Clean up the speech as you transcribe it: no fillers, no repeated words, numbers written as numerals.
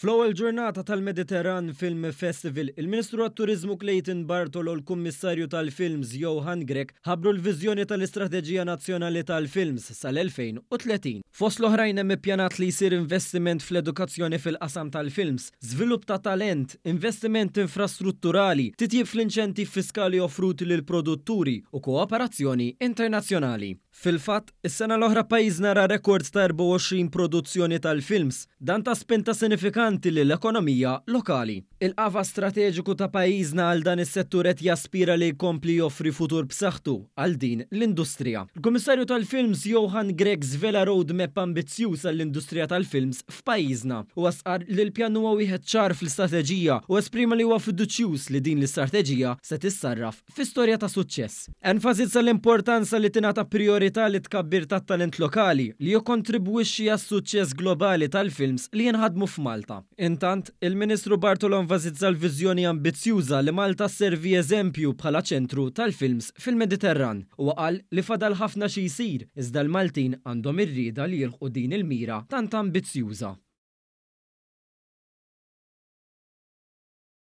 Fl-ewwel ġurnata tal-Mediterran Film Festival, il-Ministru għat-Turiżmu Clayton Bartolo u l-Kummissarju tal-Films Johann Grech ħabbru l-viżjoni tal-Istrateġija Nazzjonali tal-Films sal-2030. Fost l-oħrajn hemm ippjanat li jsir investiment fl-edukazzjoni fil-qasam tal-films, żvilupp ta' talent, investiment infrastrutturali, titjib fl-inċentiv fiskali offruti lill-produtturi u kooperazzjoni internazzjonali. Fil-fatt, is-sena l-oħra pajjiżna ra rekord ta' 24 produzzjoni tal-films. Dan ta spinta sinifikanti lill-ekonomija lokali. Il-qafas strateġiku ta' pajjiżna għal dan is-settur qed jaspira li jkompli joffri futur b'saħħtu għal din l-industrija. Il-Kummissarju tal-Films Johann Grech żvela roadmap ambizzjuż għall-industrija tal-films f'pajjiżna. Huwa stqarr li l-pjan huwa wieħed ċar fl-istrateġija u esprima li huwa fiduċjuż li din l-istrateġija se tissarraf fi storja ta' suċċess. Enfasizza l-importanza li tingħata prijorità lit-tkabbir tat-talent lokali li jikkontribwixxi għas-suċċess globali tal-films li jinħadmu f'Malta. Intant, il-Ministru Bartolo enfasizza l-viżjoni ambizzjuża li Malta sservi eżempju bħala ċentru tal-films fil-Mediterran. Huwa qal li fadal ħafna xi jsir, iżda l-Maltin għandhom ir-rieda li jilħqu din il-mira tant ambizzjuża.